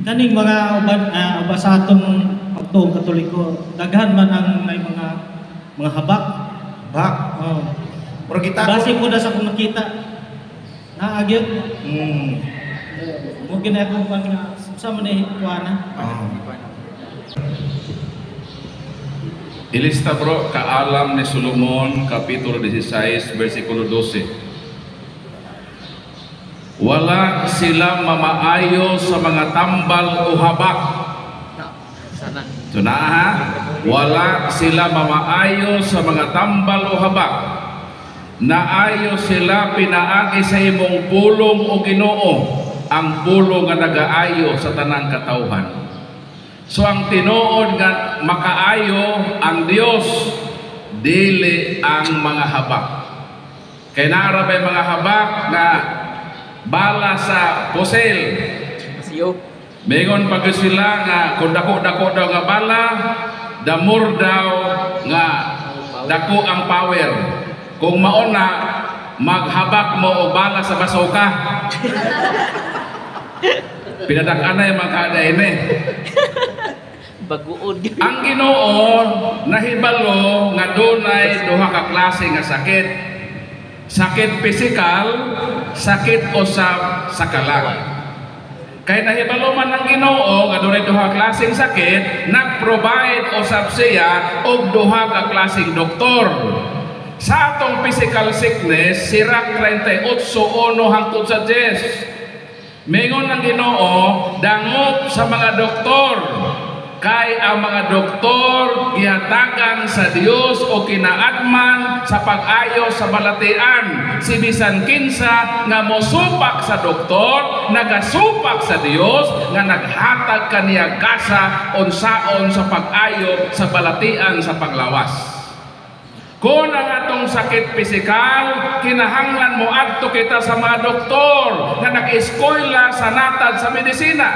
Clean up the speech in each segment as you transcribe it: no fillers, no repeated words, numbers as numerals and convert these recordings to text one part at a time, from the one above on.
Kaning mga uban sa atong pagtuong Katoliko, daghan man ang may mga habak. Bak. Oh. Pero kita Base po na sa akong nakita. Naa gyud. Mo gina akong pang sa man ni kuana. Oh. Ilista, bro, Kaalam ni Solomon, Kapitulo 16, versikulo 12. Wala sila mamaayo sa mga tambal o habak. Sana. So na ha? Wala sila mamaayo sa mga tambal o habak. Naayo sila pinaagi sa imong pulong o Ginoo, ang pulong nga nagaayo sa tanang katawhan. So ang tinuod nga makaayo ang Dios, dili ang mga habak. Kay naa ra bay mga habak nga bala sa pusil. Siyo. Mingon pag sila nga kung dako-dako daw nga bala, the more daw nga dako ang power. Kung mauna, maghabak mo og bala sa basoka. Pinadak-an na yung mga kada ini. Baguod. Ang Ginoo nahibalo nga dunay duha ka klase nga sakit. Sakit pisikal, sakit usab sa kalag. Kay nahibalo man ang Ginoo nga dunay duha ka klaseng sakit, nag-provide usab siya og duha ka klaseng doktor. Sa atong physical sickness, Sirach 38:1 hangtod sa 10. Mingon ang Ginoo, dangop sa mga doktor, kay ang mga doktor gihatagan sa Dios o kinaatman sa pag-ayo sa balatian. Si bisan kinsa nga mosupak sa doktor, nagasupak sa Dios nga naghatag kaniya gasa unsaon sa pag-ayo sa balatian sa panglawas. Kung ang atong sakit pisikal, kinahanglan mo adto kita sa mga doktor nga nag-eskwela sa natad sa medisina.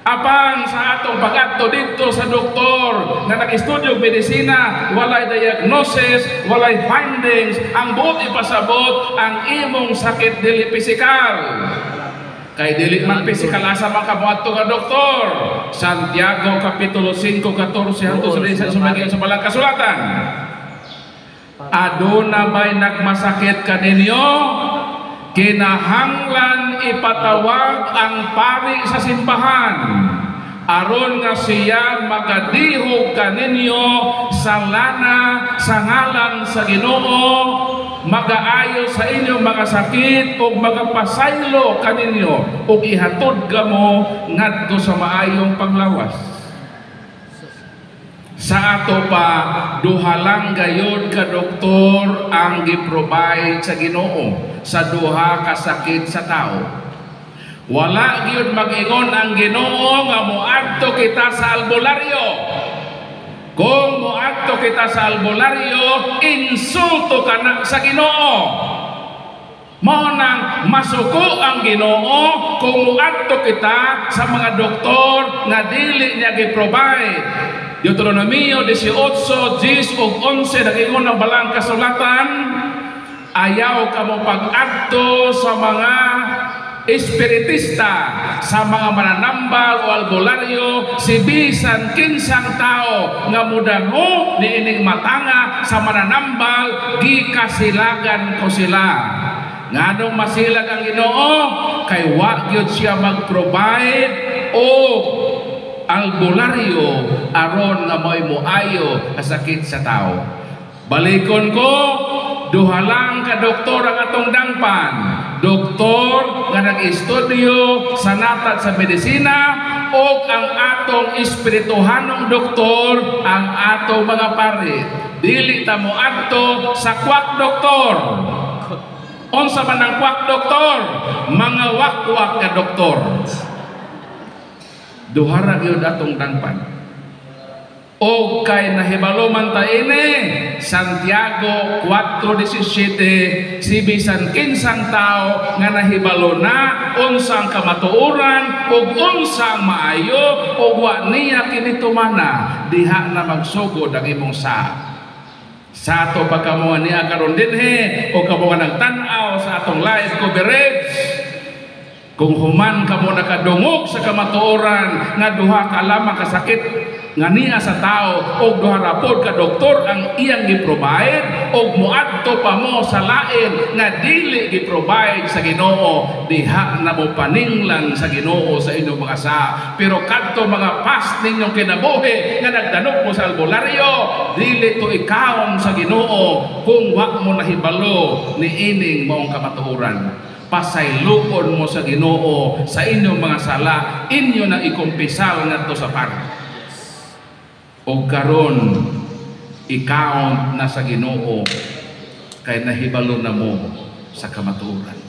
Apan sa atong pag-adto dito sa doktor nga nag-estudyo og medisina, walay diagnosis, walay findings, ang buot ipasabot ang imong sakit dili pisikal. Kay dili man pisikal, asa man ka moadto nga doktor? Santiago Kapitulo 5:14 hangtod sa 16 sumagi sa balang kasulatan. Aduna ba'y nagmasakit kaninyo? Kinahanglan ipatawag ang pari sa simbahan aron nga siya magadihog kaninyo sa lana sa ngalan sa Ginoo, magaayo sa inyong mga sakit ug magapasaylo kaninyo ug ihatod kamo ngadto sa maayong panglawas. Sa ato pa, duha lang gayod ka doktor ang gi-provide sa Ginoo sa duha ka sakit sa tao. Wala gyud mag-ingon ang Ginoo nga moadto kita sa albularyo. Kung moadto kita sa albularyo, insulto ka na sa Ginoo. Mao nang masuko ang Ginoo kung moadto kita sa mga doktor nga dili niya gi-provide. Deuteronomio 18, 10 ug 11, nag-ingon ang balang kasulatan, ayaw kamo pag-adto sa mga espiritista, sa mga mananambal o albularyo, si bisan kinsang tao nga mudango niining matanga sa mananambal, gikasilagan ko sila. Nganong masilag ang Ginoo? Kay wa gyud siya mag-provide og albularyo aron nga mo'y moayo sa sakit sa tao. Balikon ko, duha lang ka doktor ang atong dangpan. Doktor nga nag-estudyo sa natad sa medisina o ang atong espirituhanong doktor, ang atong mga pare. Dili ta mo adto sa quack doktor. Unsa man ang quack doktor? Mga wakwak nga doktor. Duha ra gyud atong dangpan. O kay nahibalo man ta ini, Santiago 4:17, si bisan kinsang tao nga nahibalo na unsang kamatuoran ug unsang maayo ug wa niya kini tumana, diha na magsugod ang imong sa. Sa ato pagkamuha niya karon dinhi o kamo nga nagtan-aw sa atong live coverage, Kung human kamo nakadungog sa kamatuoran nga duha ka lamang kasakit nga niya sa tao og duha ra pod ka doktor ang iyang gi-provide, og moadto pa mo sa lain nga dili gi-provide sa Ginoo, diha na mo paninglan sa Ginoo sa inyong mga sala. Pero kadto mga past ninyong kinabuhi nga nagdanok mo sa albularyo, dili to i-count sa Ginoo kung wa mo nahibalo niining maong kamatuoran. Pasayloon mo sa Ginoo sa inyong mga sala, inyo na ikumpisal ngadto sa pari. O karon i-count na sa Ginoo kay nahibalo na mo sa kamatuoran.